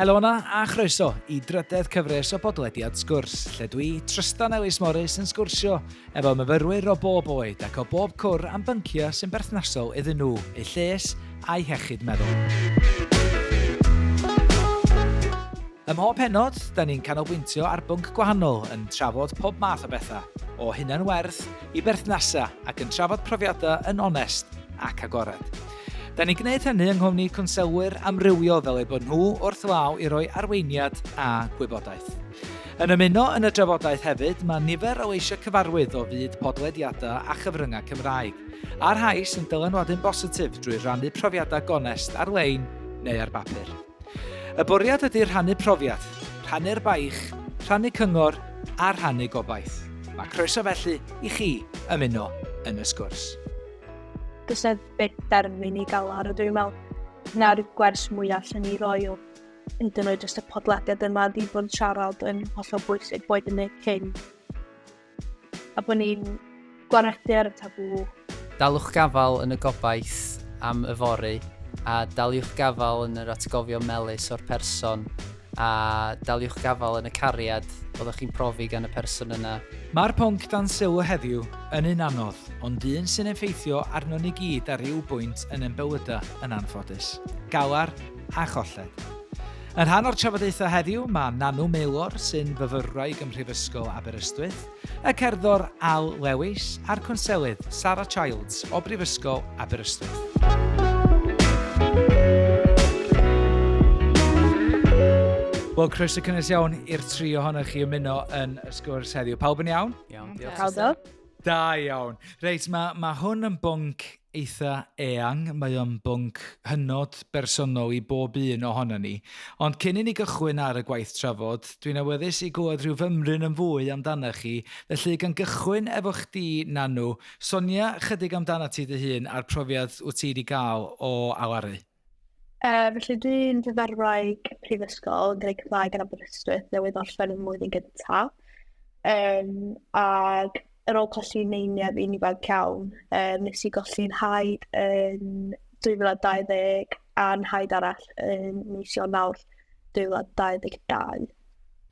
Helo yna a chroeso i drydedd cyfres o bodlediad Sgwrs, lle dwi, Trystan Ellis Morris, yn sgwrsio efo myfyrwyr o bob oed ac o bob cwr am bynciau sy'n berthnasol iddyn nhw, eu lles a'u hiechyd meddwl. Ym mhob pennod, da ni'n canolbwyntio ar bwnc gwahanol yn trafod pob math o bethau, o hunan-werth i berthnasau ac yn trafod profiadau yn onest ac agored. Da ni'n gwneud hynny yng nghwmni cwnselwyr amrywiol fel eu bod nhw wrth law i roi arweiniad a gwybodaeth. Yn ymuno yn y drafodaeth hefyd mae nifer o leisiau cyfarwydd o fyd podlediadau a chyfryngau Cymraeg, a'r rhai sy'n dylanwadu'n bositif drwy rannu profiadau gonest ar-lein neu ar bapur. Y bwriad ydy rhannu profiad, rhannu'r baich, rhannu cyngor a rhannu gobaith. Mae croeso felly i chi ymuno yn y sgwrs. Does 'na byth derfyn i galar a dwi'n meddwl 'na'r gwers mwyaf allan ni roi o hyd yn oed jyst y podlediad yma ydi bod siarad yn hollol bwysig boed yn neu cyn a bod ni'n gwaredu ar y tabŵ. Daliwch gafael yn y gobaith am yfory a daliwch gafael yn yr atgofion melys o'r person a daliwch gafael yn y cariad oeddech chi'n profi gan y person yna. Mae'r pwnc dan sylw heddiw yn un anodd, ond un sy'n effeithio arnon ni gyd ar ryw bwynt yn ein bywydau yn anffodus. Galar a cholled. Yn rhan o'r trafodaethau heddiw mae Nanw Maelor sy'n fyfyrwraig ym Mhrifysgol Aberystwyth, y cerddor Al Lewis a'r cwnselydd Sara Childs o Brifysgol Aberystwyth. Wel, croeso cynnes iawn i'r tri ohonoch chi ymuno yn y sgwrs heddiw. Pawb yn iawn? Iawn, diolch. Pawb. Da iawn. Reit, mae ma hwn yn bwnc eitha eang, mae o'n bwnc hynod bersonol i bob un ohonon ni. Ond cyn i ni gychwyn ar y gwaith trafod, dwi'n awyddus i glywed rhyw fymryn yn fwy amdanoch chi, felly gan gychwyn efo chdi, Nanw, sonia chydig amdanat ti dy hun a'r profiad wyt ti 'di gael o alaru. Felly dwi'n fyfyrwraig prifysgol yn gwneud Cymraeg yn Aberystwyth, newydd orffen yn mlwyddyn gyntaf. Ac ar ôl colli neiniau fi'n ifanc iawn, nes i golli nhaid yn 2020 a nhaid arall yn mis Ionawr 2022.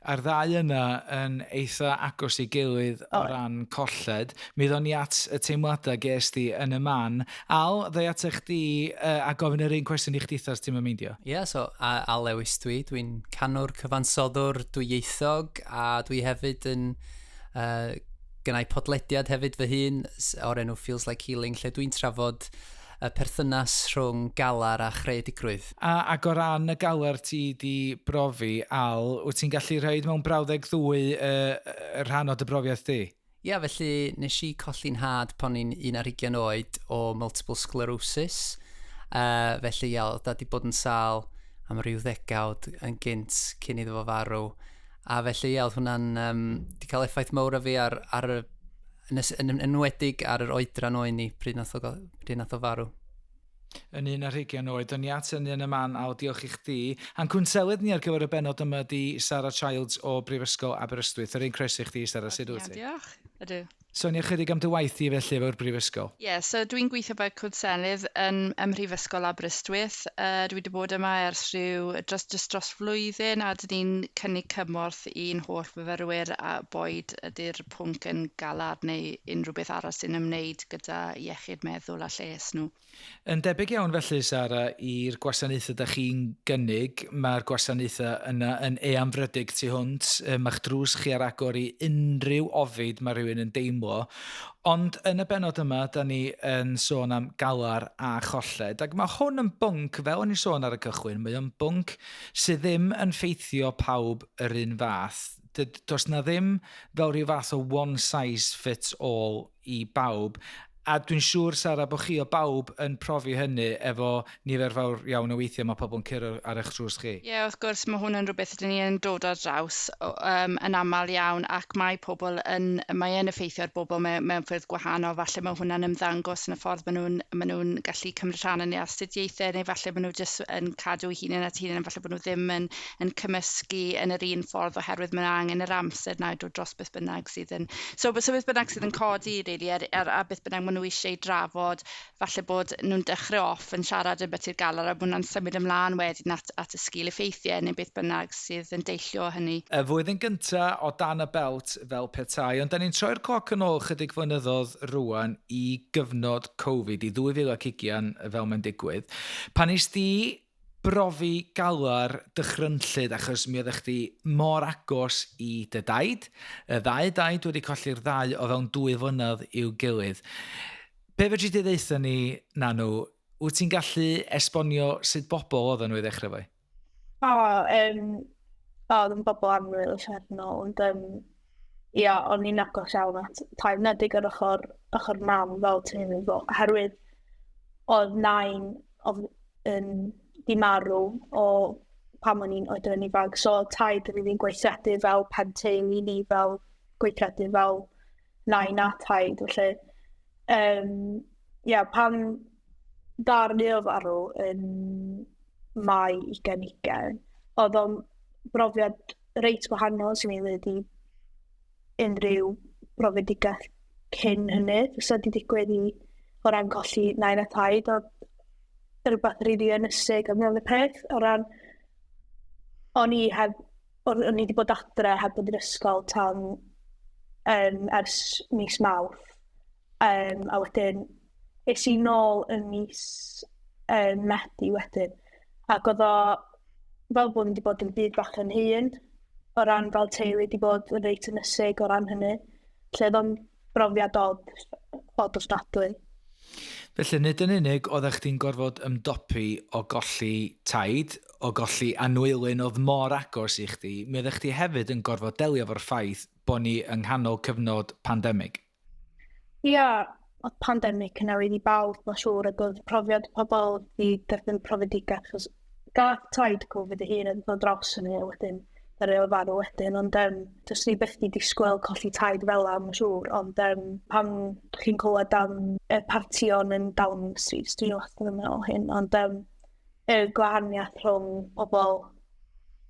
A'r ddau yna yn eitha agos i gilydd o ran colled. Mi ddown ni at y teimladau ges di yn y man. Al, ddoi ata chdi a gofyn yr un cwestiwn i chditha os ti'm yn meindio. Ie, yeah, so Al Lewis dwi. Dwi'n canwr, cyfansoddwr, dwyieithog, a dwi hefyd yn gynnau podlediad hefyd fy hun o'r enw Feels Like Healing, lle dwi'n trafod y perthynas rhwng galar a chreadigrwydd. A, ac o ran y galar ti di brofi, Al, wyt ti'n gallu rhoi mewn brawddeg ddwy y rhan o dy brofiad di? Ia, yeah, felly nes i colli'n nhad pan i'n 21 oed o multiple sclerosis. Felly, ia, oedd dad 'di bod yn sâl am ryw ddegawd yn gynt cyn iddo fo farw. A felly, ie, oedd hwnna'n 'di cael effaith mawr ar fi ar, ar y, yn, yn, enwedig ar yr oedran oen i pryd nath o, pryd nath o farw. Yn 21 oed. O'n i at hynny yn y man, Al, diolch i chdi. A'n cwnselydd ni ar gyfer y bennod yma di Sara Childs o Brifysgol Aberystwyth. Yr un croeso i chdi, Sara, sut wyt ti? Diolch. Ydw. Sonia chydig am dy waith di felly efo'r brifysgol. Ie, yeah, so dwi'n gweithio fel cwnselydd yn ym Mhrifysgol Aberystwyth. Dwi wedi bod yma ers rhyw dros, just dros flwyddyn a dyn ni'n cynnig cymorth i'n holl fyfyrwyr a boed ydy'r pwnc yn galar neu unrhyw beth arall sy'n ymwneud gyda iechyd meddwl a lles nhw. Yn debyg iawn felly, Sara, i'r gwasanaethau da chi'n gynnig, mae'r gwasanaethau yna yn eangfrydig tu hwnt. Mae'ch drws chi ar agor i unrhyw ofid mae rhywun yn deimlo. Ond yn y bennod yma, da ni yn sôn am galar a cholled. Ac mae hwn yn bwnc, fel o'n i'n sôn ar y cychwyn, mae o'n bwnc sydd ddim yn ffeithio pawb yr un fath. Does na ddim fel rhyw fath o one size fits all i bawb. A dwi'n siŵr, Sara, bod chi o bawb yn profi hynny efo nifer fawr iawn o weithiau mae pobl yn curo ar eich drws chi. Ie, yeah, wrth gwrs, mae hwn yn rhywbeth ydyn ni yn dod ar draws yn aml iawn ac mae pobl yn, mae yn effeithio ar bobl mewn ffyrdd gwahanol. Falle mae hwnna'n ymddangos yn y ffordd maen nhw gallu cymryd rhan yn eu astudiaethau neu falle maen nhw jyst yn cadw eu hunain at hunain, falle bod nhw ddim yn cymysgu yn yr un ffordd oherwydd mae'n angen yr amser na i dod dros beth bynnag sydd yn... So beth bynnag sydd yn codi, really, a beth bynnag maen maen nhw eisiau drafod, falle bod nhw'n dechrau off yn siarad ambiti'r galar a bod nhw'n symud ymlaen wedyn at y sgil effeithiau neu beth bynnag sydd yn deillio o hynny. Y flwyddyn gynta o dan y belt fel petai, ond da ni'n troi'r cloc yn ôl chydig flynyddoedd rwan i gyfnod Covid, i 2020 fel mae'n digwydd. Pan nes di brofi galar dychrynllyd achos mi oeddech chdi mor agos i dy daid, y ddau daid wedi colli'r ddau o fewn 2 flynedd i'w gilydd. Be fedri di ddeutha ni, Nanw, wyt ti'n gallu esbonio sut bobl oedden nhw i ddechrau fo? O, oedd yn bobl annwyl uffernol, ond ia, o'n i'n agos iawn at taid, nedig ar ochr mam fel teulu, oherwydd oedd nain oedd yn di marw o pan o'n i'n oedran ifanc, so taid yn rili'n gweithredu fel pen teulu ni, fel gweithredu fel nain a taid, felly ia, pan ddaru o farw yn Mai 2020, oedd o'n brofiad reit wahanol sy'n ei ddweud i unrhyw brofedigaeth cyn hynny. Fysa di digwydd i o ran colli nain a taid, oedd rhywbeth rili ynysig am y peth, o ran o'n i wedi bod adre heb bod i'r ysgol tan ers mis Mawrth. A wedyn es i nôl yn mis Medi wedyn. Ac oedd o fel bod ni wedi bod yn byd bach yn hun, o ran fel teulu wedi bod yn reit ynysig o ran hynny. Lle oedd o'n brofiad od ofnadwy. Felly, nid yn unig oeddech chdi'n gorfod ymdopi o golli taid, o golli anwylyn oedd mor agos i chdi, mi oeddech chdi hefyd yn gorfod delio efo'r ffaith bod ni yng nghanol cyfnod pandemig. Ia, oedd pandemig yn newid i bawb, mae'n siŵr, ac oedd profiad pobl di derbyn profedigaeth, achos gath taid Covid ei hun yn dod dros hynny, a wedyn ddaru o farw wedyn, ond does ni byth di disgwyl colli taid fel 'na, mae'n siŵr, ond pan chi'n clywed am y partïon yn Downing Street, dwi'n wastad yn meddwl hyn, ond y gwahaniaeth rhwng pobl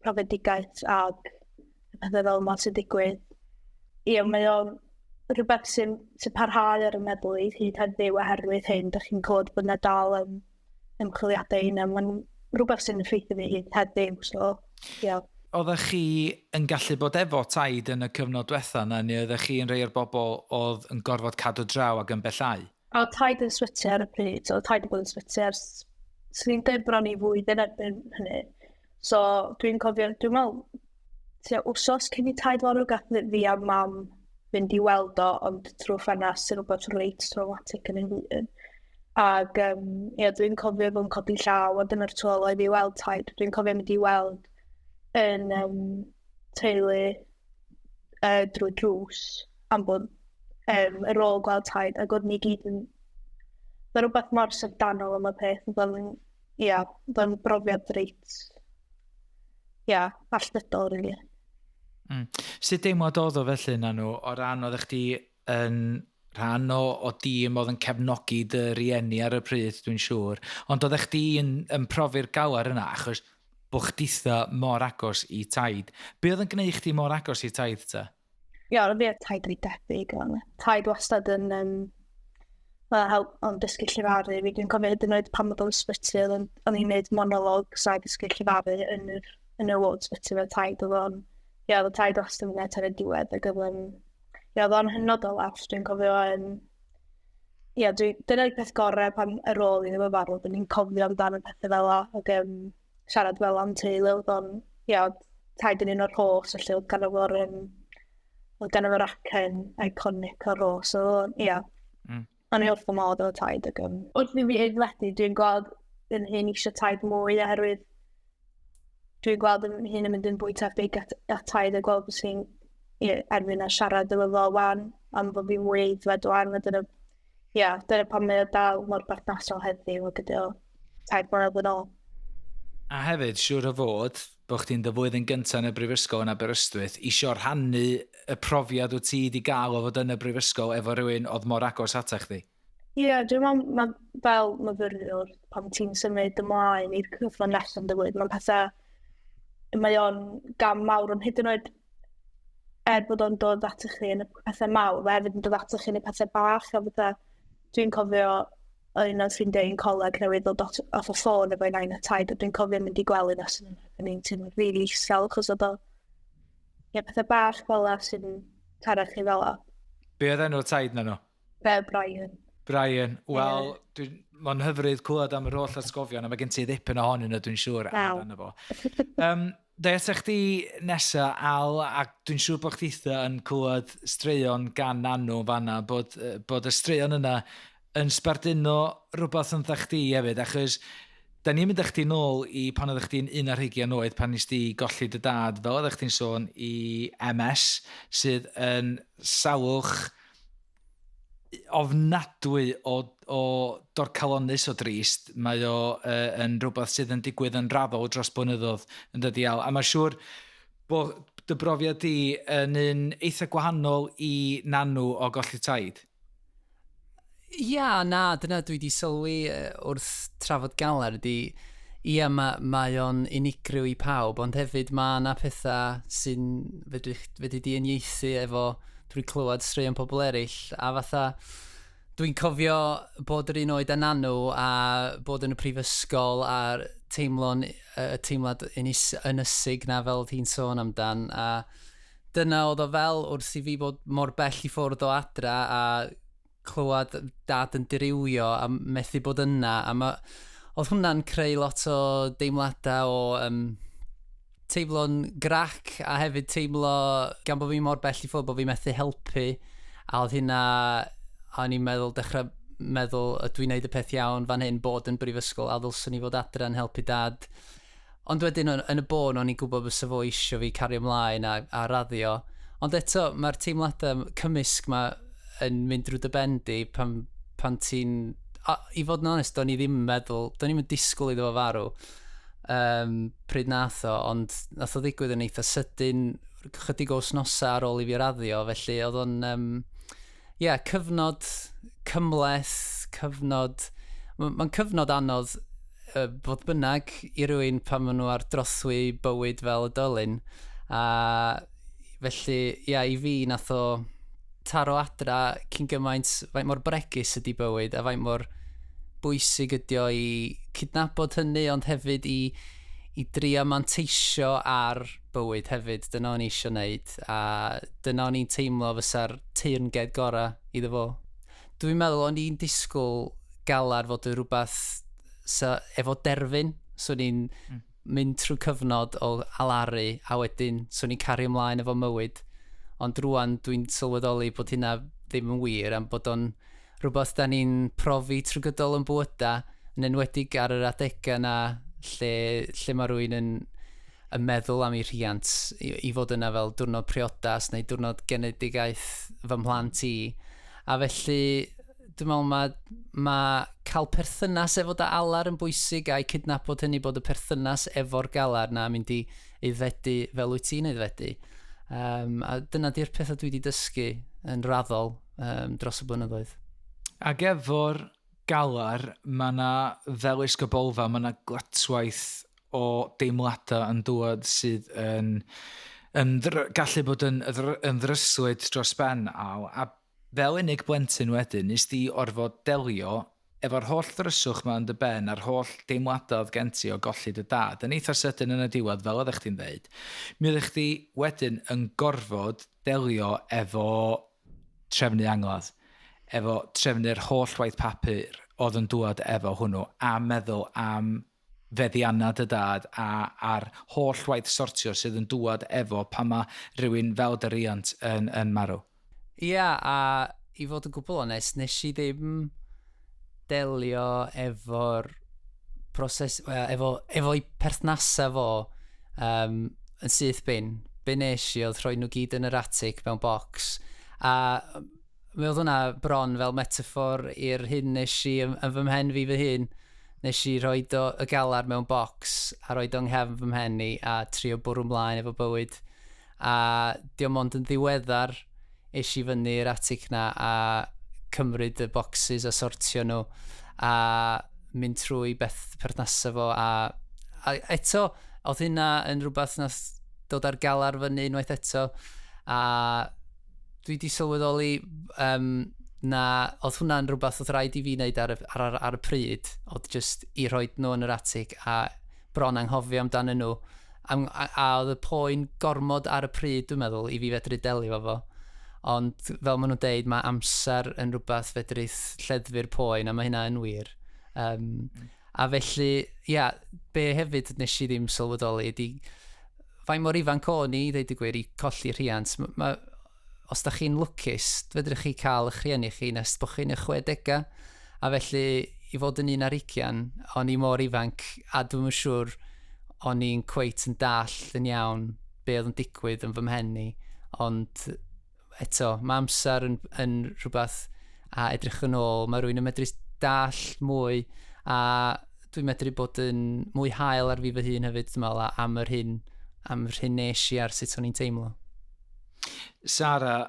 profedigaeth ag y pethau fel yma sy'n digwydd. Ie, mae o'n rhywbeth sy'n parhau ar y meddwl i hyd heddiw oherwydd hyn. Dych chi'n clywed bod yna dal yn ymchwiliadau hynna. Mae'n rhywbeth sy'n effeithio fi hyd heddiw, so ie. Yeah. Oeddech chi yn gallu bod efo taid yn y cyfnod diwetha yna, neu oeddech chi yn rhai o'r bobl oedd yn gorfod cadw draw ac yn bellhau? O, taid yn swyty ar y pryd, so taid yn bod yn swyty ers, swn i'n dweud bron i flwyddyn erbyn hynny. So dwi'n cofio, dwi'n meddwl, tua wsos cyn i taid farw, gath fi a mam fynd i weld o, ond trwy ffenast, sy'n rhywbeth reit traumatic yn ei hun. Ac ie, dwi'n cofio fo'n codi llaw, a dyna'r tro ola i fi weld taid. Dwi'n cofio mynd i weld yn teulu drwy drws am bod ar ôl gweld taid, ac oedd ni gyd yn... Oedd rhywbeth mor syfrdanol am y peth, oedd o'n, ia, oedd o'n brofiad reit, ia, allfydol, really. Sut deimlad oedd o felly na nhw, o ran oeddech chdi yn rhan o dîm oedd yn cefnogi dy rieni ar y pryd, dwi'n siŵr, ond oeddech chdi yn profi'r galar yna, achos bod chditha mor agos i taid. Be oedd yn gwneud chdi mor agos i taid ta? Ia, oedd fi a taid reit debyg. Ond taid wastad yn help o'n dysgu llefaru. Fi dwi'n cofio hyd yn oed pan oedd o'n ysbyty, o'n i'n gwneud monolog sa'i dysgu llefaru yn y ward ysbyty fel taid. Oedd o'n, ia, oedd taid wastad yn mynd ar y diwedd ac oedd o'n, ia, oedd o'n hynod o lush, dwi'n cofio. Ia, dyna'r peth gorau pan ar ôl iddo fo farw, oedden ni'n cofio amdano pethau fel 'a, ac siarad fel am teulu, oedd o'n, ia, oedd taid yn un o'r Rhos, felly oedd gynno fo'r acen iconic o'r Rhos, so ia. O'n i wrth fy modd efo taid ac wrth i fi aeddfedu, dwi'n gweld yn hun eisiau taid mwy oherwydd dwi'n gweld yn hun yn mynd yn fwy tebyg at taid a gweld bod sy'n erbyn a siarad efo fo wan am bod fi'n mwy aeddfed wan a dyna, ia, dyna pam mae o dal mor berthnasol heddiw ac ydy o 3 mlynedd yn ôl. A hefyd, siŵr o fod, bod chdi'n dy flwyddyn gyntaf yn y brifysgol yn Aberystwyth, isio rhannu y profiad wyt ti wedi gael o fod yn y brifysgol efo rhywun oedd mor agos ata chdi. Ie, yeah, dwi'n meddwl ma, fel myfyriwr, pan ti'n symud ymlaen i'r cyfnod nesaf yn dy fywyd, mae'n pethau, mae o'n gam mawr, ond hyd yn oed er bod o'n dod atoch chi yn y pethau mawr, mae hefyd yn dod atoch chi yn y pethau bach, a fatha, Dwi'n cofio un o'n ffrindiau yn coleg newydd ddod off y ffôn efo'i nain a taid, a dwi'n cofio mynd i gwely nos yn i'n teimlo rili isel, achos oedd o, ie, pethau bach fel la sy'n taro chi fel la. Be oedd enw'r taid na nhw? Be, Brian. Brian, wel, yeah. Mae'n hyfryd clywed am yr holl atgofion, a mae gen ti ddipyn ohonyn nhw, dwi'n siŵr. Waw. Amdano fo. Dau ata chdi nesa, Al, ac dwi'n siŵr bod chditha yn clywed straeon gan Nanw fanna, bod y straeon yna yn sbarduno rhywbeth ynddo chdi hefyd, achos da ni'n mynd â chdi nôl i pan oeddech chdi'n 21 oed, pan nes di golli dy dad, fel oeddech chdi'n sôn, i MS, sydd yn salwch ofnadwy o dorcalonnus o drist. Mae o yn rhywbeth sydd yn digwydd yn raddol dros blynyddoedd yn dydi, Al. A mae'n siŵr bod dy brofiad di yn un eitha gwahanol i Nanw o golli taid. Ia, na, dyna dwi wedi sylwi wrth trafod galar ydi, ia, mae o'n unigryw i pawb, ond hefyd mae yna pethau sy'n fedri di uniaethu efo drwy clywed straeon pobl eraill, a fatha, dwi'n cofio bod yr un oed â Nanw a bod yn y prifysgol a teimlo'n y teimlad ynysig na fel oedd hi'n sôn amdan, a dyna oedd o fel wrth i fi bod mor bell i ffwrdd o adra a clywed dad yn dirywio a methu bod yna, a oedd hwnna'n creu lot o deimladau o teimlo'n grac a hefyd teimlo gan bod fi mor bell i ffwrdd bod fi methu helpu, a oedd hynna, a o'n i'n meddwl, dechrau meddwl ydw i'n neud y peth iawn fan hyn, bod yn brifysgol a ddylswn i fod adra yn helpu dad. Ond wedyn yn y bôn o'n i'n gwybod bysa fo isio fi cario ymlaen a raddio. Ond eto mae'r teimladau cymysg ma yn mynd drwy dy ben di pan ti'n... A, i fod yn onest, do'n i ddim yn meddwl, do'n i'm yn disgwyl iddo fo farw pryd nath o, ond nath o ddigwydd yn eitha sydyn, chydig o wythnosau ar ôl i fi raddio, felly oedd o'n, cyfnod cymhleth, cyfnod... Mae'n cyfnod anodd fodd bynnag i rywun pan maen nhw ar drothwy bywyd fel oedolyn, a felly, ia, i fi nath o taro adra cyn gymaint faint mor bregus ydi bywyd a faint mor bwysig ydi o i cydnabod hynny, ond hefyd i drio manteisio ar bywyd hefyd. Dyna o'n i isio wneud, a dyna o'n i'n teimlo fysa'r teyrnged gorau iddo fo. Dwi'n meddwl o'n i'n disgwyl galar fod yn rhywbeth efo derfyn, so o'n i'n mynd trwy cyfnod o alaru a wedyn so o'n i'n cario ymlaen efo mywyd. Ond rŵan dwi'n sylweddoli bod hynna ddim yn wir, am bod o'n rhywbeth da ni'n profi trwy gydol yn bywyda, yn enwedig ar yr adegau yna lle mae rhywun yn meddwl am ei rhiant i fod yna fel diwrnod priodas neu diwrnod genedigaeth fy mhlant i. A felly dwi'n meddwl ma cael perthynas efo dy alar yn bwysig, a'i cydnabod hynny bod y perthynas efo'r galar na mynd i aeddfedu fel wyt ti'n aeddfedu. A dyna di'r pethau dwi wedi dysgu yn raddol dros y blynyddoedd. Ac efo'r galar, mae yna ddewis gybolfa, mae yna glytwaith o deimladau yn dŵad sydd yn gallu bod yn ddryslyd dros ben, Al. A fel unig blentyn wedyn, nes di orfod delio efo'r holl ddryswch ma yn dy ben a'r holl deimladau oedd gen ti o golli dy dad, yn eitha sydyn yn y diwedd, fel oeddech chdi'n dweud, mi oeddech chdi wedyn yn gorfod delio efo trefnu angladd, efo trefnu'r holl waith papur oedd yn dŵad efo hwnnw, a meddwl am feddiannau dy dad a'r holl waith sortio sydd yn dŵad efo pan mae rhywun fel dy riant yn marw. Ia, a i fod yn gwbl onest, nes i ddim delio efo'r proses, wel, efo'i perthnasau fo yn syth bin. Be nes i oedd rhoi nhw gyd yn yr atig mewn bocs. A mi oedd hwnna bron fel metaphor i'r hyn nes i yn fy mhen fi fy hun. Nes i rhoi y galar mewn bocs a rhoi o'n nghefn fy mhen i a trio bwrw ymlaen efo bywyd. A diom ond yn ddiweddar es i fyny i'r atig na a cymryd y boxes a sortio nhw a mynd trwy beth perthnasau fo a eto oedd hynna yn rhywbeth nath dod ar galar fyny unwaith eto, a dwi di sylweddoli Na, oedd hwnna'n rhywbeth oedd rhaid i fi wneud ar y pryd, oedd just i rhoi nhw yn yr atig a bron anghofio amdanyn nhw. A oedd y poen gormod ar y pryd, dwi'n meddwl, i fi fedru delio efo fo. Ond fel maen nhw'n deud, mae amser yn rhywbeth fedrith lleddfu'r poen, a mae hynna yn wir. A felly, ia, be hefyd nes i ddim sylweddoli ydy, faint mor ifanc o'n i, ddeud y gwir, i colli rhiant. Os da chi'n lwcus, fedrwch chi cael eich rhieni chi nes bod chi'n y 60au. A felly, i fod yn 21, o'n i mor ifanc, a dwi'm yn siŵr o'n i'n cweit yn dallt yn iawn be oedd yn digwydd yn fy mhen i. Ond eto, mae amser yn rhywbeth a edrych yn ôl, mae rhywun yn medru dallt mwy, a dwi'n medru bod yn mwy hael ar fi fy hun hefyd, dwi'n meddwl, am yr hyn nes i ar sut o'n i'n teimlo. Sara,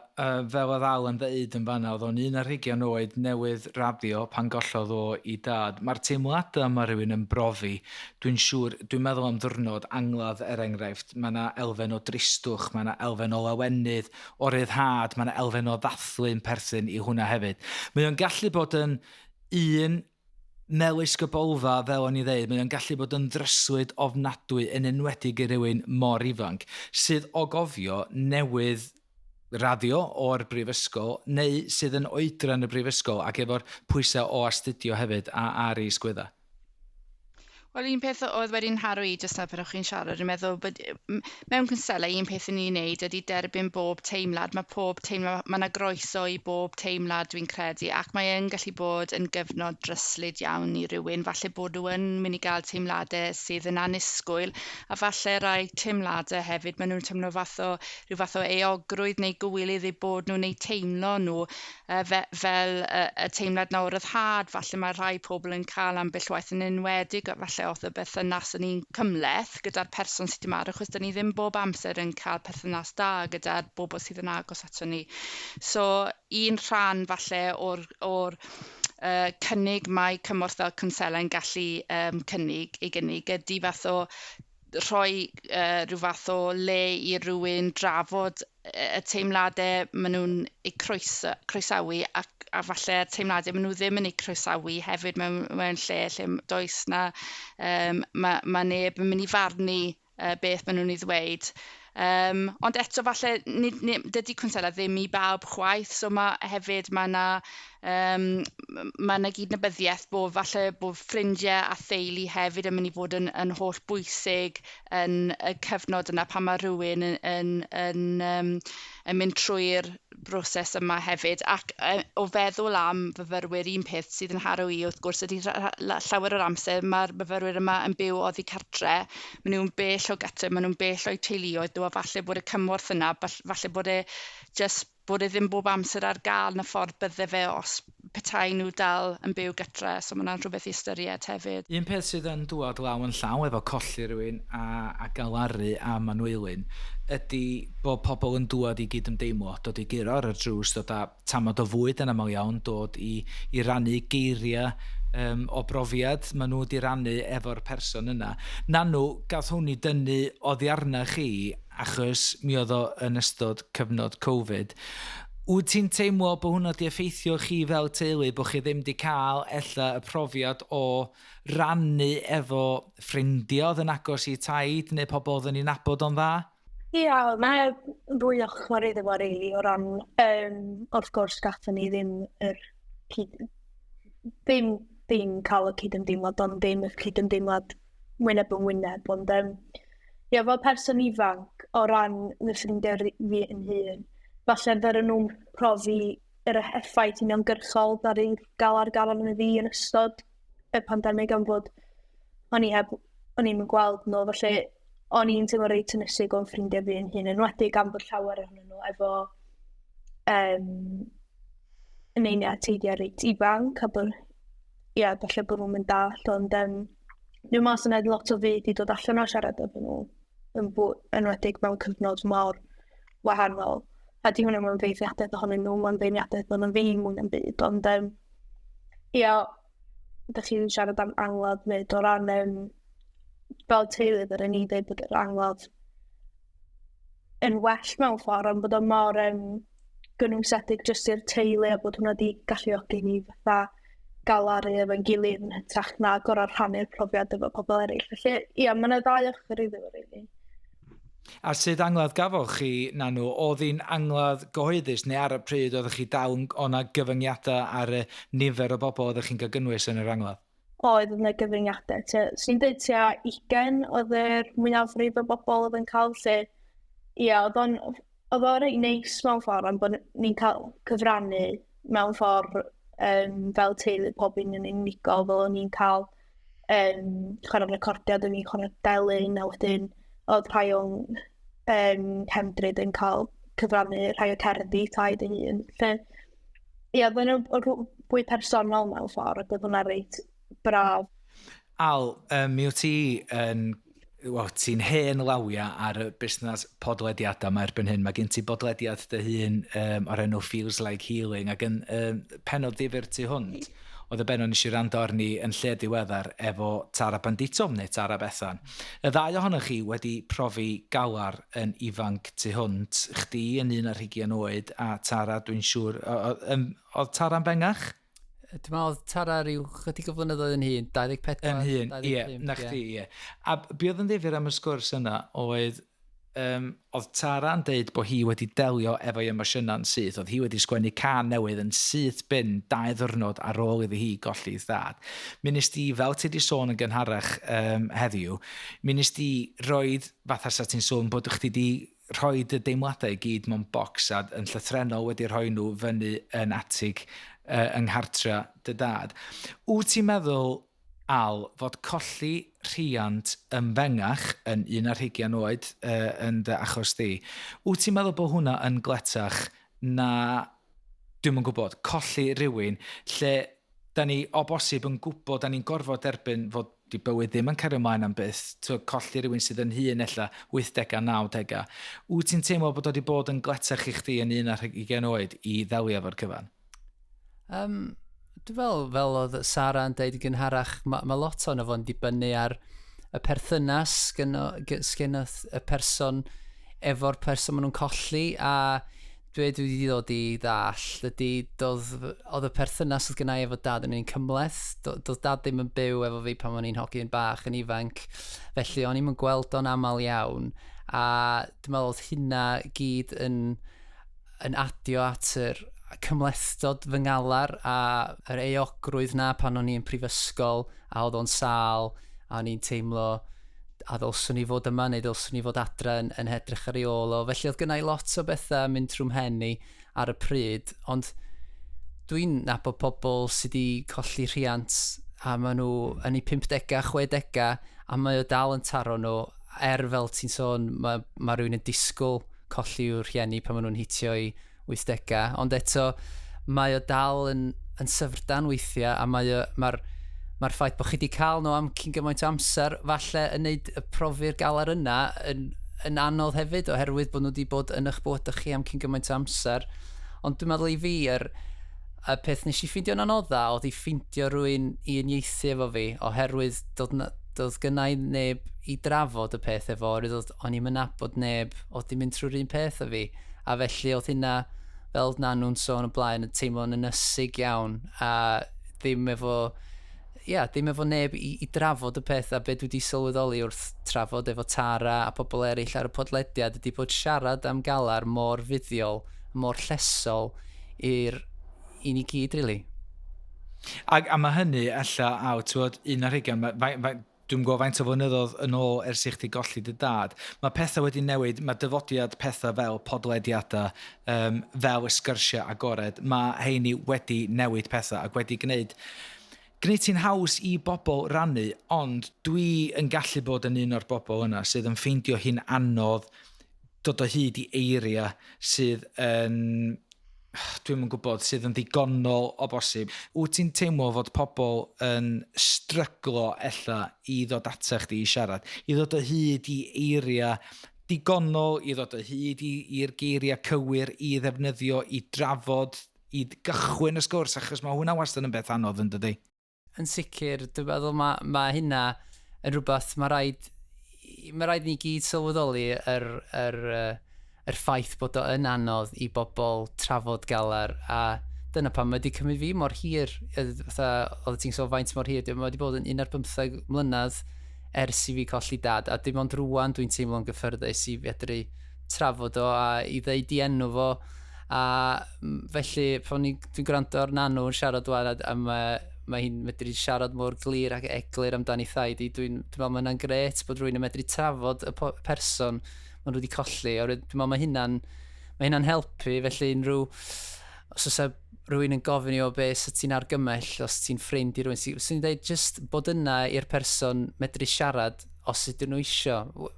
fel oedd Alan ddeud yn fanna, oedd o'n 21 oed newydd raddio pan gollodd o i dad. Mae'r teimladau mae rhywun yn brofi, dwi'n siŵr, dwi'n meddwl am ddwrnod angladd er enghraifft, mae yna elfen o dristwch, mae yna elfen o lawenydd, o ryddhad, mae yna elfen o ddathlu'n perthyn i hwnna hefyd. Mae o'n gallu bod yn un melys gybolfa, fel o'n i ddeud, mae o'n gallu bod yn ddryslyd ofnadwy yn enwedig i rywun mor ifanc, sydd o gofio newydd raddio o'r brifysgol neu sydd yn oedran y brifysgol ac efo'r pwysau o astudio hefyd a ar ei sgwydda. Wel, un peth oedd wedi'n nharo i jyst nawr pan o'ch chi'n siarad, dwi'n meddwl bod mewn cwnsela un peth i ni'n neud ydy derbyn bob teimlad. Mae pob teimlad, mae yna groeso i bob teimlad, dwi'n credu, ac mae yn gallu bod yn gyfnod dryslyd iawn i rywun. Falle bod nhw yn mynd i gael teimladau sydd yn annisgwyl, a falle rai teimladau hefyd, maen nhw'n teimlo rhyw fath o euogrwydd neu gywilydd eu bod nhw'n eu teimlo nhw fel y teimlad 'na o ryddhad. Falle mae rhai pobl yn cael ambell waith, yn enwedig falle oedd y berthynas yn un cymhleth gyda'r person sydd wedi marw, achos dyn ni ddim bob amser yn cael perthynas da gyda'r bobl sydd yn agos ato ni. So, un rhan falle o'r cynnig mae cymorth fel cwnsela yn gallu cynnig, ei gynnig ydy fath o rhoi rhyw fath o le i rywun drafod y teimladau maen nhw'n eu croesawu a falle teimladau maen nhw ddim yn eu croesawu hefyd mewn lle lle does na, mae neb yn mynd i farnu beth maen nhw'n ei ddweud. Ond eto falle, nid, dydy cwnsela ddim i bawb chwaith, so mae hefyd mae yna gydnabyddiaeth bod falle bod ffrindiau a theulu hefyd yn mynd i fod yn holl bwysig yn y cyfnod yna pan mae rhywun yn mynd trwy'r broses yma hefyd. Ac o feddwl am fyfyrwyr, un peth sydd yn nharo i wrth gwrs ydy llawer o'r amser mae'r myfyrwyr yma yn byw oddi cartre, maen nhw'n bell o gatre, maen nhw'n bell o'u teuluoedd nhw, a falle bod y cymorth yna, falle bod e just bod e ddim bob amser ar gael yn y ffordd bydde fe os petai nhw dal yn byw gytre, so mae hwnna'n rhywbeth i ystyried hefyd. Un peth sydd yn dŵad law yn llaw efo colli rhywun a galaru am anwylyn ydy bod pobl yn dŵad i gyd-ymdeimlo, dod i guro ar y drws, dod â tamad o fwyd yn aml iawn, dod i rannu geiriau o brofiad maen nhw wedi rannu efo'r person yna. Nanw, gath hwn i dynnu oddi arna chi achos mi oedd o yn ystod cyfnod Covid. Wyt ti'n teimlo bod hwnna wedi effeithio chi fel teulu, bod chi ddim wedi cael ella y profiad o rannu efo ffrindiau oedd yn agos i taid neu pobl oedd yn ei nabod o'n dda? Ia, mae ddwy ochr iddo fo rili o ran, wrth gwrs gathon ni ddim yr cyd, ddim cael y cydymdeimlad, ond ddim y cydymdeimlad wyneb yn wyneb, ond ia, fel person ifanc o ran fy ffrindiau fi yn hun, falle ddaru nhw'n profi yr effaith uniongyrchol ddaru gael ar gael arno fi yn ystod y pandemig am fod o'n i heb, o'n i'm yn gweld nhw, felly o'n i'n teimlo reit ynysig o'n ffrindiau fi yn hun, enwedig am fod llawer ohonyn nhw efo neiniau a teidiau reit ifanc, a bod, ia, falle bod nhw'n mynd dallt, ond dwi'n meddwl sy'n lot o fyd i dod allan o siarad efo nhw, enwedig mewn cyfnod mor wahanol. A di hwnna mewn feirniadaeth ohonyn nhw, mae'n feirniadaeth ohonyn fi mwy na'n byd, ond ia, ydych chi'n siarad am angladd fyd, o ran fel teulu ddylen ni dweud bod yr angladd yn well mewn ffordd, ond bod o mor gynwysedig jyst i'r teulu a bod hwnna wedi galluogi ni fatha galaru efo'n gilydd yn hytrach na gorau rhannu'r profiad efo pobl eraill. Felly, ia, mae yna ddau ochr iddo fo, really. A sut angladd gafodd chi na nhw? Oedd hi'n angladd gyhoeddus neu ar y pryd oeddech chi dal o'na gyfyngiadau ar y nifer o bobl oeddech chi'n cael gynnwys yn yr angladd? Oedd yna gyfyngiadau. Swn i'n dweud tua 20 oedd yr mwyafrif o bobl oedd yn cael, lle, ia, oedd o'n oedd o'n reit neis mewn ffordd, ond bod ni'n cael cyfrannu mewn ffordd fel teulu pob un yn unigol, fel o'n i'n cael chwarae'r recordiad, o'n i'n chwarae delyn, a wedyn oedd rhai o'n cefndryd yn cael cyfrannu rhai o cerddi taid ei hun. Lle, ie, oedd o'n fwy personol mewn ffordd, ac oedd hwnna reit braf. Al, mi wyt ti yn well, ti'n hen lawia ar y busnes podlediadau yma erbyn hyn. Mae gen ti bodlediad dy hun o'r enw Feels Like Healing ac yn pennod ddifyr tu hwnt oedd y bennod nes i wrando arni yn lle diweddar efo Tara Bandito neu Tara Bethan. Y ddau ohonoch chi wedi profi galar yn ifanc tu hwnt. Chdi yn 21 oed a Tara, dwi'n siŵr, oedd Tara'n bengach? Dwi'n meddwl oedd Tara rhyw chydig o flynyddoedd yn hŷn, 24, Yn hŷn, ie, na chdi, ie. A be oedd yn ddifyr am y sgwrs yna oedd, oedd Tara'n deud bod hi wedi delio efo'i emosiynau'n syth. Oedd hi wedi sgwennu cân newydd yn syth bin 2 ddiwrnod ar ôl iddi hi golli ei thad. Mi nes di, fel ti wedi sôn yn gynharach heddiw, mi nes di roed, fatha sa ti'n sôn, bod chdi di rhoi dy deimladau i gyd mewn bocs a yn llythrennol wedi rhoi nhw fyny yn atig yng nghartra dy dad. Wyt ti'n meddwl, Al, fod colli rhiant yn fengach yn 21 oed yn dy achos di, wyt ti'n meddwl bod hwnna yn gletach na, dwi'm yn gwybod, colli rhywun lle da ni o bosib yn gwybod, da ni'n gorfod derbyn fod di bywyd ddim yn cario ymlaen am byth, colli rhywun sydd yn hŷn ella 80au, 90au. Wyt ti'n teimlo bod o wedi bod yn gletach i chdi yn 21 oed i ddelio efo'r cyfan? Dwi'n fel, fel oedd Sara yn deud yn gynharach, mae lot o'n fo'n dibynnu ar y perthynas sgynno y person efo'r person maen nhw'n colli, a dwi wedi ddod i ddall ydy oedd y perthynas oedd gynna i efo dad yn un cymhleth. Doedd dad ddim yn byw efo fi pan o'n i'n hogyn bach yn ifanc, felly o'n i'm yn gweld o'n aml iawn, a dwi'n meddwl oedd hynna gyd yn adio at yr cymhlethdod fy ngalar a yr euogrwydd na pan o'n i yn prifysgol a oedd o'n sâl a o'n i'n teimlo a ddylswn i fod yma neu ddylswn i fod adre yn edrych ar ei ôl o. Felly oedd gynna i lot o bethau mynd trwy mhen i ar y pryd, ond dwi'n nabod pobl sydd wedi colli rhiant a maen nhw yn eu 50au, 60au a mae o dal yn taro nhw, er fel ti'n sôn, mae rhywun yn disgwyl colli i'w rhieni pan maen nhw'n hitio i 80au, ond eto mae o dal yn syfrdan weithiau, a mae'r ffaith bod chi wedi cael nhw am cyn gymaint o amser falle yn neud y profi'r galar yna yn anodd hefyd, oherwydd bod nhw wedi bod yn eich bywydau chi am cyn gymaint o amser. Ond dwi'n meddwl i fi, y peth nes i ffeindio'n anodda oedd i ffeindio rhywun i uniaethu efo fi, oherwydd doedd gynna i neb i drafod y peth efo, oherwydd o'n i'm yn nabod neb oedd di mynd trwy'r un peth â fi. A felly oedd hynna, fel na nhw'n sôn o blaen, yn teimlo'n ynysig iawn, a ddim efo neb i drafod y peth. A be dwi wedi sylweddoli wrth trafod efo Tara a pobl eraill ar y podlediad ydy bod siarad am galar mor fuddiol, mor llesol i ni gyd, really. A mae hynny, ella, aw, ti'n gwbod, 21, dwi'n gwybod faint o flynyddoedd yn ôl ers i chdi golli dy dad. Mae pethau wedi newid, mae dyfodiad pethau fel podlediadau, fel y sgyrsiau agored, mae heini wedi newid pethau ac wedi gwneud ti'n haws i bobl rannu, ond dwi yn gallu bod yn un o'r bobl yna sydd yn ffeindio hi'n anodd dod o hyd i eiriau sydd yn, dwi'm yn gwybod, sydd yn ddigonol o bosib. Wyt ti'n teimlo fod pobl yn stryglo ella i ddod ata chdi i siarad, i ddod o hyd i eiriau digonol, i ddod o hyd i'r geiriau cywir, i ddefnyddio, i drafod, i gychwyn y sgwrs, achos mae hwnna wastad yn beth anodd yn dydi? Yn sicr, dwi'n meddwl mae hynna yn rhywbeth mae rhaid ni gyd sylweddoli yr yr ffaith bod o yn anodd i bobl trafod galar, a dyna pam mae wedi cymryd fi mor hir, fatha, oedd ti'n sôn faint mor hir, mae wedi bod yn 15 mlynedd ers i fi colli dad, a dim ond rwan dwi'n teimlo'n gyffyrddus i fedru trafod o a i ddeud i enw fo, a felly pan dwi'n gwrando ar Nanw yn siarad wan, a mae hi'n medru siarad mor glir ac eglur amdani thaid i, dwi'n meddwl mae hynna'n gret bod rhywun yn medru trafod y person maen nhw wedi colli, oherwydd dwi'n meddwl mae hynna'n helpu, felly unrhyw, os oes rhywun yn gofyn i o be sy ti'n argymell, os ti'n ffrind i rhywun, sy'n dweud just bod yna i'r person medru siarad os ydyn nhw isio.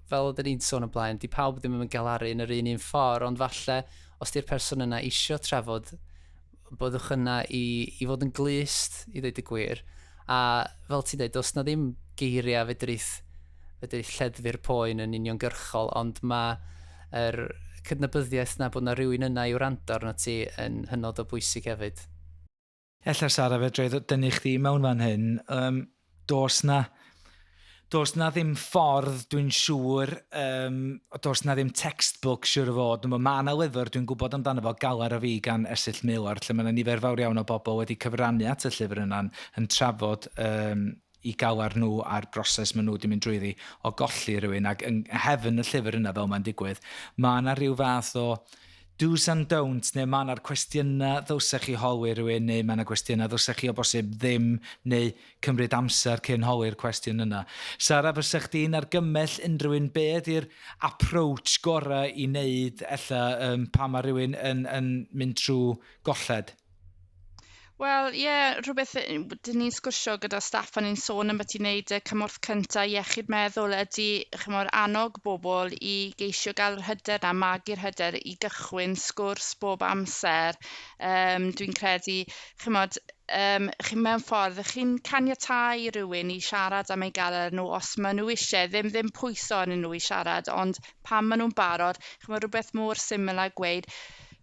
Fel oedden ni'n sôn o blaen, di pawb ddim yn galaru yn yr un un ffordd, ond falle os di'r person yna isio trafod, byddwch yna i fod yn glust, i ddweud y gwir. A fel ti'n dweud, does na ddim geiriau fedrith lleddfu'r poen yn uniongyrchol, ond mae yr cydnabyddiaeth na bod na rhywun yna i wrando arno ti yn hynod o bwysig hefyd. Ella, Sara, fedra i dynnu chdi mewn fan hyn. Does na ddim ffordd, dwi'n siŵr, does na ddim textbook siŵr o fod. Mae yna lyfr dwi'n gwybod amdano fo, Galar a Fi gan Esyllt Miller, lle mae yna nifer fawr iawn o bobl wedi cyfrannu at y llyfr yna'n yn trafod i galar nhw a'r broses maen nhw wedi mynd drwyddi o golli rhywun, ac yng nghefn y llyfr yna, fel mae'n digwydd, mae yna rhyw fath o do's and don'ts, neu mae yna'r cwestiynau ddylsech chi holi rhywun, neu mae yna cwestiynau ddylsech chi o bosib ddim, neu cymryd amser cyn holi'r cwestiwn yna. Sara, fysa chdi'n argymell unrhyw un, be ydy'r approach gorau i wneud ella pan mae rhywun yn mynd trwy golled? Wel, ie, yeah, rhywbeth dyn ni'n sgwrsio gyda staff a ni'n sôn am beth i wneud y cymorth cyntaf iechyd meddwl ydy, chymod, annog bobl i geisio gael yr hyder na, magu'r hyder i gychwyn sgwrs bob amser. Dwi'n credu, chymod, chi mewn ffordd, chi'n caniatáu i rywun i siarad am eu galar nhw os maen nhw eisiau, ddim pwyso arnyn nhw i siarad, ond pan maen nhw'n barod, chymod, rhywbeth mor syml â gweud,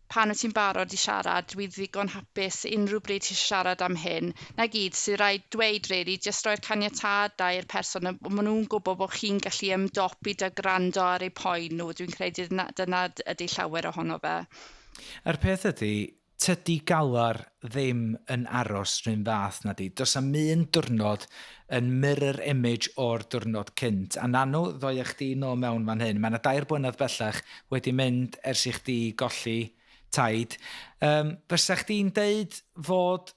"Pan wyt ti'n barod i siarad, dwi ddigon hapus unrhyw bryd ti'n siarad am hyn." Na gyd sydd rhaid dweud, really, jyst roi'r caniatâd da i'r person, a maen nhw'n gwybod bod chi'n gallu ymdopi 'da gwrando ar eu poen nhw. Dwi'n credu dyna ydy llawer ohono fe. A'r peth ydy, tydi galar ddim yn aros rhywun fath na di. Does am un diwrnod yn mirror image o'r diwrnod cynt. A Nanw, ddoi chdi nôl mewn fan hyn. Mae yna 3 blynedd bellach wedi mynd ers i chdi golli taid. Fysa chdi'n deud fod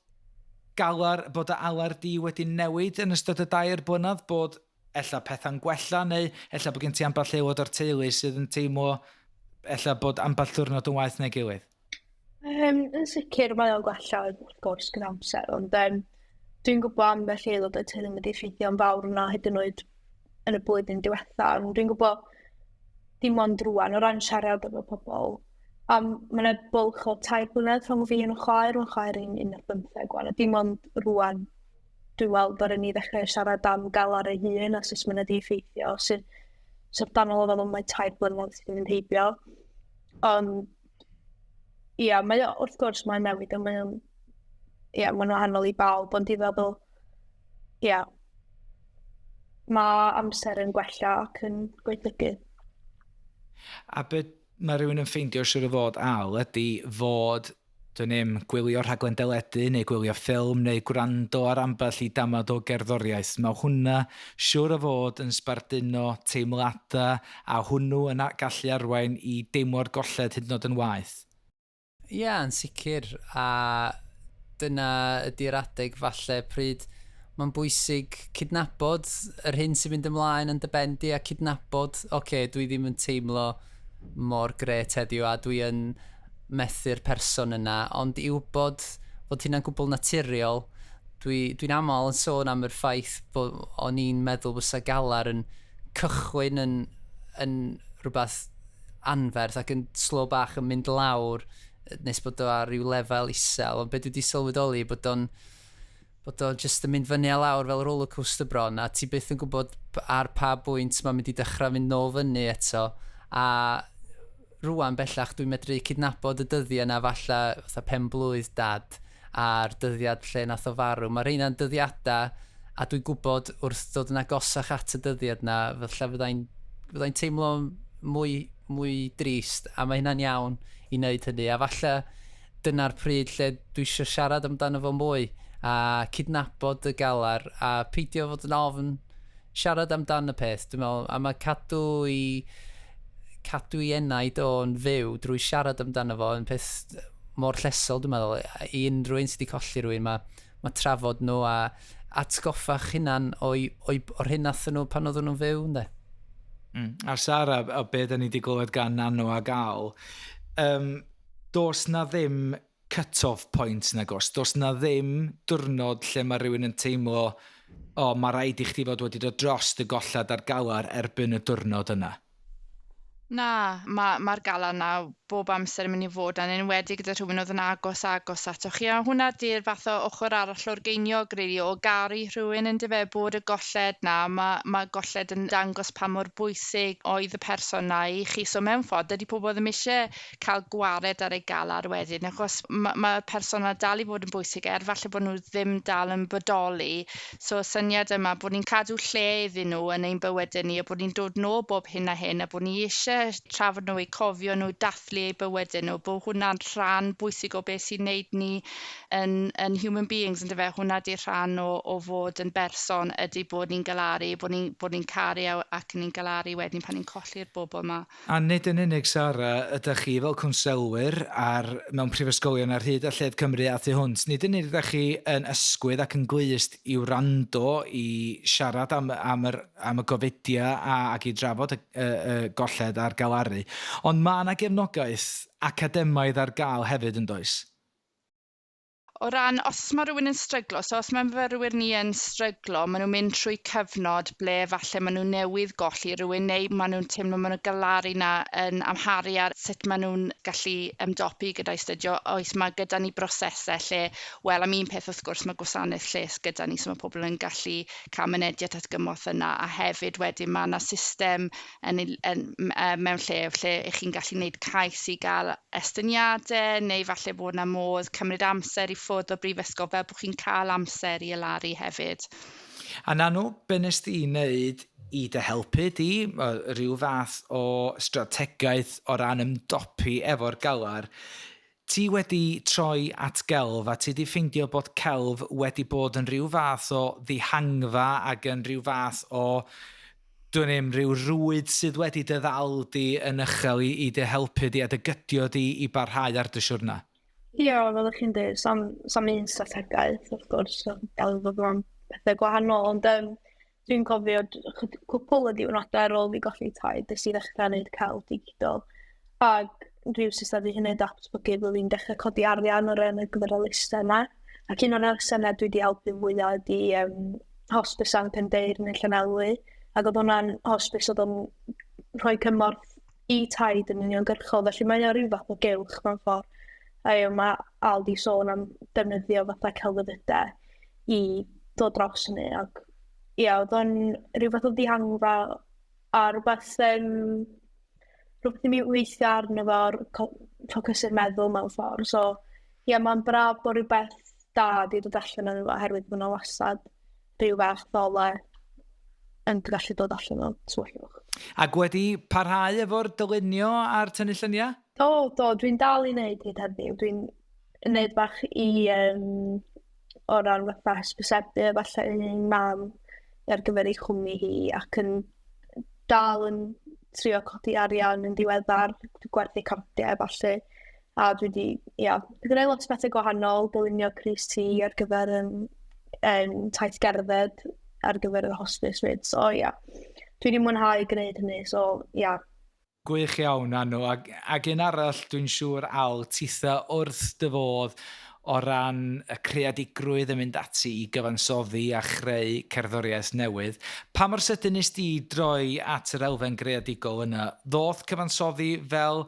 galar, bod y alar di wedi newid yn ystod y 3 blynedd, bod ella pethau'n gwella, neu ella bod gen ti ambell aelod o'r teulu sydd yn teimlo ella bod ambell diwrnod yn waeth neu gilydd? Yn sicr mae o'n gwella wrth gwrs gyda amser, ond dwi'n gwybod ambell aelod o'r teulu wedi effeithio'n fawr yna hyd yn oed yn y blwyddyn diwetha. Ond dwi'n gwybod dim ond rwan o ran siarad efo pobl. Mae yna bwlch o 3 blynedd rhwng fi a'n chwaer, mae'n chwaer i'n 15 wan, a dim ond rwan dwi'n weld ar ni ddechrau siarad am galar ei hun a sut mae'n wedi effeithio, sy'n syfrdanol o feddwl mae 3 blynedd sydd yn mynd heibio. Ond ia, mae o, wrth gwrs mae'n newid, ond mae'n, ia, mae'n wahanol i bawb, ond i feddwl, ia, mae amser yn gwella ac yn gwaethygu. A beth mae rhywun yn ffeindio siwr o fod al ydy fod, dwi'n ddim, gwylio rhaglen deledu neu gwylio ffilm neu gwrando ar ambell i damad o gerddoriaeth. Mae hwnna siwr o fod yn sbarduno teimladau a hwnnw yn gallu arwain i deimlo'r golled hyd yn oed yn waeth. Ie, yeah, yn sicr. A dyna ydy'r adeg falle pryd mae'n bwysig cydnabod yr hyn sy'n mynd ymlaen yn dy ben di a cydnabod, oce, okay, dwi ddim yn teimlo mor gret heddiw a dwi yn methu'r person yna, ond i wybod fod hynna'n gwbl naturiol, dwi aml yn sôn am yr ffaith bod o'n i'n meddwl fysa galar yn cychwyn yn rhywbeth anferth ac yn slo bach yn mynd lawr nes bod o ar ryw lefel isel, ond beth dwi wedi sylweddoli bod o just yn mynd fyny a lawr fel roller coaster bron, a ti byth yn gwybod ar pa bwynt mae'n mynd i dechrau fynd nôl fyny eto, a rwan bellach dwi'n medru cydnabod y dyddiau yna, falle fatha pen blwydd dad a'r dyddiad lle nath o farw. Mae rheina'n dyddiadau a dwi'n gwybod wrth ddod yn agosach at y dyddiad na, falle fyddai'n teimlo mwy, mwy drist, a mae hynna'n iawn i wneud hynny. A falle dyna'r pryd lle dwi eisiau siarad amdano fo mwy, a cydnabod y galar, a peidio fod yn ofn siarad amdan y peth, dwi'n meddwl, a mae cadw i enaid o'n fyw drwy siarad amdano fo yn peth mor llesol, dwi'n meddwl, i unrhyw un sydd wedi colli rhywun, mae trafod nhw a atgoffa'ch hunan o'r hyn nathon nhw pan oedden nhw'n fyw, ynddo? A Sara, o be da ni wedi glywed gan Nanw ag Al, does na ddim cut-off point nag oes. Does na ddim diwrnod lle mae rhywun yn teimlo, o, mae rhaid i chdi fod wedi dod dros y gollad a'r galar erbyn y diwrnod yna. Na, mae'r ma galar 'na bob amser yn mynd i fod, a'n enwedig gyda rhywun oedd yn agos agos atoch chi. A hwnna 'di'r fath o ochr arall o'r geiniog, really, o garu rhywun, yn dyfe, bod y golled 'na, ma golled yn dangos pa mor bwysig oedd y person 'na i chi. So mewn ffordd, dydy pobl ddim eisiau cael gwared ar ei galar wedyn, achos mae'r ma person 'na dal i fod yn bwysig, er falle bod nhw ddim dal yn bodoli. So y syniad yma bod ni'n cadw lle iddyn nhw yn ein bywydau ni, a bod ni'n dod nôl bob hyn a hyn, a bod ni eisiau trafod nhw, eu cofio nhw, dathlu eu bywydau nhw, bod hwnna'n rhan bwysig o beth sy'n neud ni yn human beings, yn dyfe? Hwnna di'r rhan o fod yn berson, ydy bod ni'n galaru, bod ni caru ac ni'n galaru wedyn pan ni'n colli'r bobl yma. A nid yn unig, Sara, ydych chi fel cwnselwyr mewn prifysgolion ar hyd a lled Cymru a thu hwnt, nid yn unig ydych chi yn ysgwydd ac yn glust i wrando, i siarad am y gofidiau ac i drafod y golled a'r galaru, ond mae yna gefnogaeth academaidd ar gael hefyd, yn does? O ran, os mae rhywun yn stryglo, so os mae myfyrwyr ni yn stryglo, maen nhw'n mynd trwy cyfnod ble falle maen nhw newydd golli rhywun neu maen nhw'n teimlo maen nhw'n galaru na yn amharu ar sut maen nhw'n gallu ymdopi gyda'i studio. Oes, mae gyda ni brosesau lle, wel, am un peth wrth gwrs mae gwasanaeth lles gyda ni, so mae pobl yn gallu cael mynediad at gymorth yna, a hefyd wedyn mae yna system mewn lle lle ych chi'n gallu gwneud cais i gael estyniadau, neu falle bod yna modd cymryd amser i ffwrdd o brifysgol fel bod chi'n cael amser i alaru hefyd. A Nanw, be nes di wneud i dy helpu di, rhyw fath o strategaeth o ran ymdopi efo'r galar, ti wedi troi at gelf a ti wedi ffeindio bod celf wedi bod yn rhyw fath o ddihangfa ac yn rhyw fath o, dwi'n ddim, rhyw rwyd sydd wedi dy ddal di yn uchel i dy helpu di a dy gydio di i barhau ar dy siwrna. Ie, fel ydych chi'n dweud, sam un strategaeth, wrth gwrs, gael fod am pethau gwahanol, ond dwi'n cofio cwpl o diwrnodau ar ôl fi golli taid, nes i ddechrau gwneud celf digidol. Ac rhywsut wedi hynny datblygu bod fi'n dechrau codi arian o'r enw gyfer elusen yna. Ac un o'r elusennau dwi wedi helpu fwyaf ydy Hospice Sant Pendeyrn yn Llanelwy. Ac oedd hwnna'n hospice oedd o'n rhoi cymorth i taid yn uniongyrchol, felly mae'n rhyw fath o gylch mewn ffordd. A yw, mae Al di sôn am defnyddio fatha celfyddydau i dod dros hynny. Ac ia, oedd o'n rhyw fath o ddihangfa a rhywbeth i mi weithio arno fo, ffocysu'r meddwl mewn ffordd. So, ia, mae'n braf bod rhywbeth da di dod allan o'n fo, oherwydd bod yna wastad rhyw fath o le yn gallu dod allan o tywyllwch. Ac wedi parhau efo'r dylunio a'r tynnu lluniau? Do, dwi'n dal i wneud hyd heddiw. Dwi'n wneud bach i o ran fatha hysbysebu falle i mam ar gyfer ei chwmni hi ac yn dal yn trio codi arian yn diweddar, gwerthu cardiau falle. A dwi wedi, ia, dwi'n gwneud lot o bethau gwahanol, dylunio crys T ar gyfer taith gerdded ar gyfer yr hospice fyd. So, ia, dwi wedi mwynhau gwneud hynny, so, ia. Gwych iawn, Nanw. Ac un arall, dwi'n siŵr, Al, titha wrth dy fodd o ran y creadigrwydd yn mynd ati i gyfansoddi a chreu cerddoriaeth newydd. Pa mor sydyn nes di droi at yr elfen greadigol yna? Ddoth cyfansoddi fel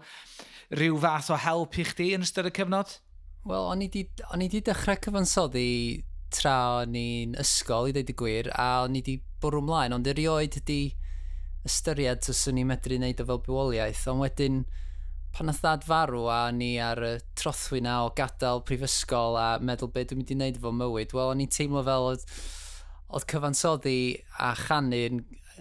rhyw fath o help i chdi yn ystod y cyfnod? Wel, o'n i di dechrau cyfansoddi tra o'n i'n ysgol, i ddeud y gwir, a o'n i di bwrw ymlaen, ond erioed di ystyried os o'n i'n medru wneud o fel bywoliaeth, ond wedyn pan nath dad farw a ni ar y trothwy na o gadael prifysgol a meddwl beth dwi'n mynd i wneud efo mywyd, wel, o'n i'n teimlo fel oedd cyfansoddi a chanu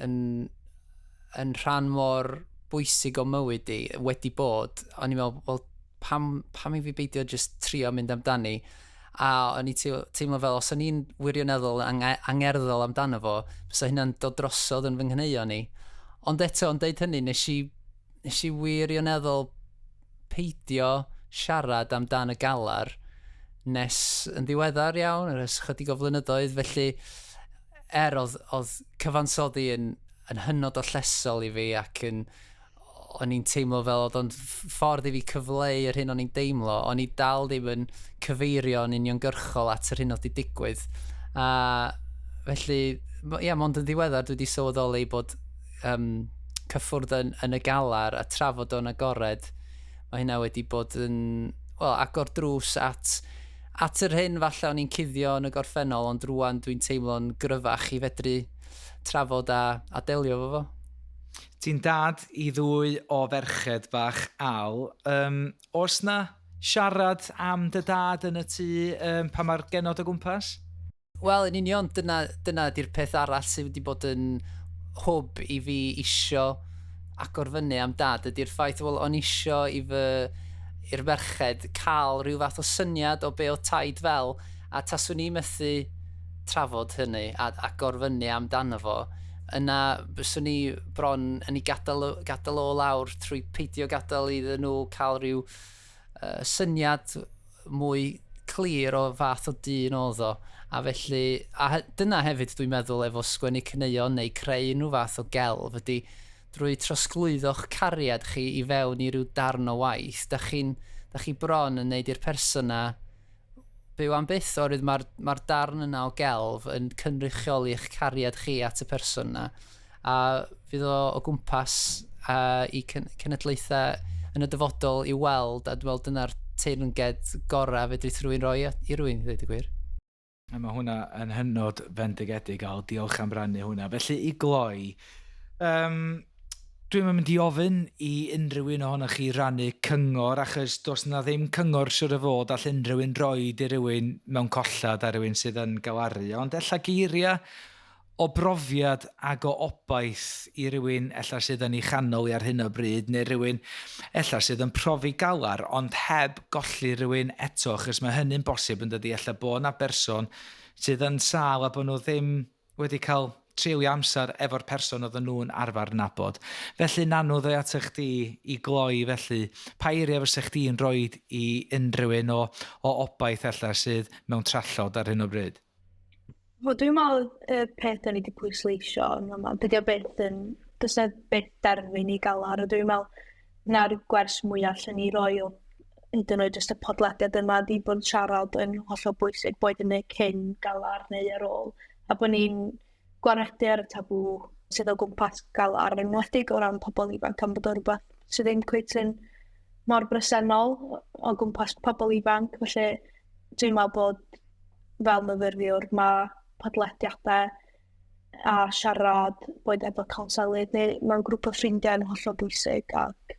yn rhan mor bwysig o mywyd i wedi bod, o'n i'n meddwl, wel, pam i fi beidio just trio mynd amdani? A o'n i teimlo fel, os o'n i'n wirioneddol angerddol amdano fo, fysa hynna'n dod drosodd yn fy nghneuon i. Ond eto, yn deud hynny, nes i wirioneddol peidio siarad amdan y galar nes yn ddiweddar iawn, ers chydig o flynyddoedd, felly oedd cyfansoddi yn hynod o llesol i fi ac o'n i'n teimlo fel oedd o'n ffordd i fi cyfleu yr hyn o'n i'n deimlo, o'n i dal ddim yn cyfeirio'n uniongyrchol at yr hyn oedd wedi digwydd. A felly, ia, mond yn ddiweddar dwi wedi sylweddoli bod cyffwrdd yn y galar a trafod o'n agored, mae hynna wedi bod yn, wel, agor drws at yr hyn falle o'n i'n cuddio yn y gorffennol, ond rwan dwi'n teimlo'n gryfach i fedru trafod a delio efo fo. Ti'n dad i ddwy o ferched bach, Al. Oes na siarad am dy dad yn y tŷ pan mae'r genod o gwmpas? Wel, yn union, dyna di'r peth arall sydd wedi bod yn hwb i fi isio agor fyny am dad, ydy'r ffaith, wel, o'n isio i'r merched cael rhyw fath o syniad o be o taid fel, a taswn i methu trafod hynny a agor fyny amdano fo, yna byswn ni bron yn ei gadael o lawr trwy peidio gadael iddyn nhw cael rhyw syniad mwy clir o fath o dyn oedd o. A felly, a dyna hefyd dwi'n meddwl efo sgwennu caneuon neu creu unrhyw fath o gelf ydy drwy trosglwyddo'ch cariad chi i fewn i ryw darn o waith, da chi bron yn neud i'r person na byw am byth, oherwydd mae'r darn yna o gelf yn cynrychioli eich cariad chi at y person yna. A fydd o gwmpas i cenedlaethau yn y dyfodol i weld, a dwi'n meddwl dyna'r teyrnged gorau fedrith rhywun roi i rywun, i ddweud y gwir. A mae hwnna yn hynod fendigedig, Al, diolch am rannu hwnna. Felly i gloi, dwi'm yn mynd i ofyn i unrhyw un ohonoch chi rannu cyngor, achos does na ddim cyngor siwr o fod all unrhyw un roed i rywun mewn collad a rywun sydd yn galaru, ond ella geiriau o brofiad ag o obaith i rywun ella sydd yn ei chanol i ar hyn o bryd, neu rywun ella sydd yn profi galar, ond heb golli rywun eto, achos mae hynny'n bosib yn dydi, ella bod na berson sydd yn sâl a bod nhw ddim wedi cael treulio amser efo'r person oedden nhw'n arfer nabod. Felly Nanw, ddoi ata chdi i gloi felly, pa eiriau fysa chdi'n rhoi i unrhyw un o obaith ella sydd mewn trallod ar hyn o bryd? Wel, dwi'n meddwl y peth da ni wedi pwysleisio yn yma, dydy o byth yn, does na byth derfyn i galar, a dwi'n meddwl na'r gwers mwyaf allan ni roi o hyd yn oed jyst y podlediad yma di bod siarad yn hollol bwysig, boed yn y cyn galar neu ar ôl, a bod ni'n gwaredu ar y tabw sydd o gwmpas galar, yn enwedig o ran pobl ifanc, am bod o rhywbeth sydd ddim cweit yn mor bresennol o gwmpas pobl ifanc. Felly dwi'n meddwl bod fel myfyriwr mae podlediadau a siarad boed efo cownselydd neu mewn grŵp o ffrindiau yn hollol bwysig ac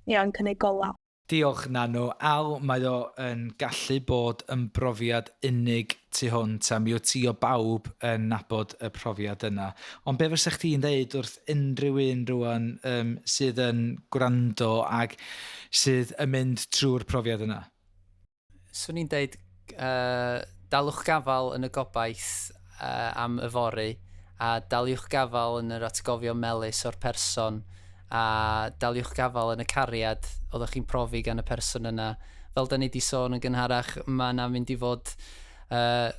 ia, yn cynnig golau. Diolch Nanw. Al, mae o yn gallu bod yn brofiad unig tu hwnt, a mi wyt ti o bawb yn nabod y profiad yna. Ond be fysa chdi'n dweud wrth unrhyw un rwan sydd yn gwrando ac sydd yn mynd trwy'r profiad yna? Swn i'n deud dalwch gafal yn y gobaith am yfory, a daliwch gafal yn yr atgofion melys o'r person, a daliwch gafal yn y cariad oeddech chi'n profi gan y person yna. Fel da ni wedi sôn yn gynharach, mae yna mynd i fod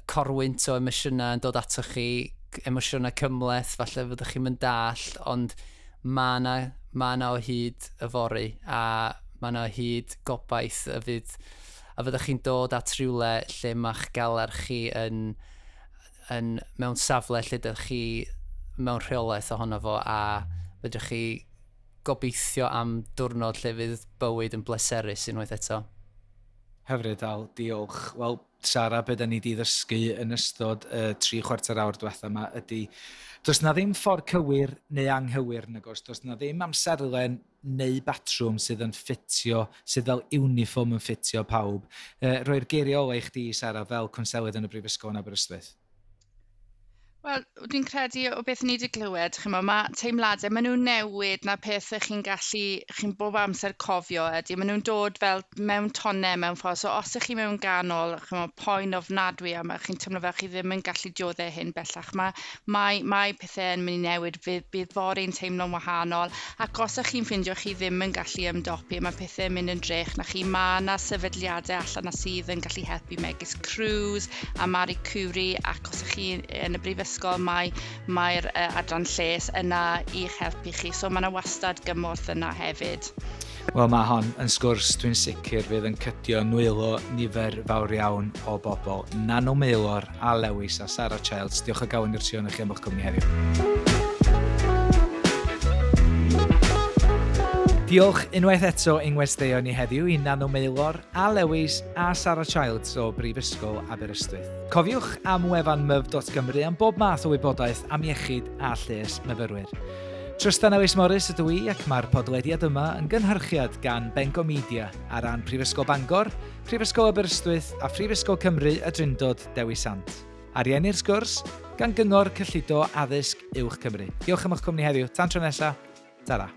corwynt o emosiynau yn dod atoch chi, emosiynau cymhleth, falle fyddwch chi'n mynd dall, ond mae yna o hyd yfory, a mae yna o hyd gobaith y fydd, a fyddwch chi'n dod at rhywle lle ma'ch galar chi yn mewn safle lle dych chi mewn rheolaeth ohono fo, a fedrwch chi gobeithio am diwrnod lle fydd bywyd yn bleserus unwaith eto. Hyfryd, Al, diolch. Wel, Sara, be da ni wedi ddysgu yn ystod y 3/4 awr diwetha yma ydy, does na ddim ffordd cywir neu anghywir, nag oes, does na ddim amserlen neu batrwm sydd yn ffitio, sydd fel uniform yn ffitio pawb. Roi'r geiriau ola i chdi, Sara, fel cwnselydd yn y Brifysgol yn Aberystwyth. Wel, dwi'n credu o beth ni wedi glywed, chimod, mae teimladau, maen nhw'n newid na peth ych chi'n gallu, chi'n bob amser cofio ydy, maen nhw'n dod fel mewn tonnau mewn ffordd. So os ych chi mewn ganol, chimod, poen ofnadwy a ma, chi'n teimlo fel chi ddim yn gallu dioddef hyn bellach, mae, mae, mae pethau yn mynd i newid, fydd, bydd fory'n teimlo'n wahanol, ac os ych chi'n ffindio chi ddim yn gallu ymdopi, mae pethau yn mynd yn drech na chi, mae yna sefydliadau allan na sydd yn gallu helpu megis Cruse a Marie Curie, ac os ych chi yn y brifysgol mae, mae'r adran lles yna i'ch helpu chi. So mae yna wastad gymorth yna hefyd. Wel, mae hon yn sgwrs dwi'n sicr fydd yn cydio nwylo nifer fawr iawn o bobl. Nanw Maelor a Lewis a Sarah Childs. Diolch o galon i'r tri ohonoch chi am eich cwmni heddiw. Diolch unwaith eto i'n gwesteion ni heddiw i Nanw Maelor, a Lewis a Sarah Childs o Brifysgol Aberystwyth. Cofiwch am wefan myf.gymru am bob math o wybodaeth am iechyd a lles myfyrwyr. Trystan Lewis Morris ydw i ac mae'r podlediad yma yn gynhyrchiad gan Bengo Media ar ran Prifysgol Bangor, Prifysgol Aberystwyth a Phrifysgol Cymru y Drindod Dewi Sant. Ariennir sgwrs gan Gyngor Cyllido Addysg Uwch Cymru. Diolch am eich cwmni heddiw. Tan tro nesa, tara.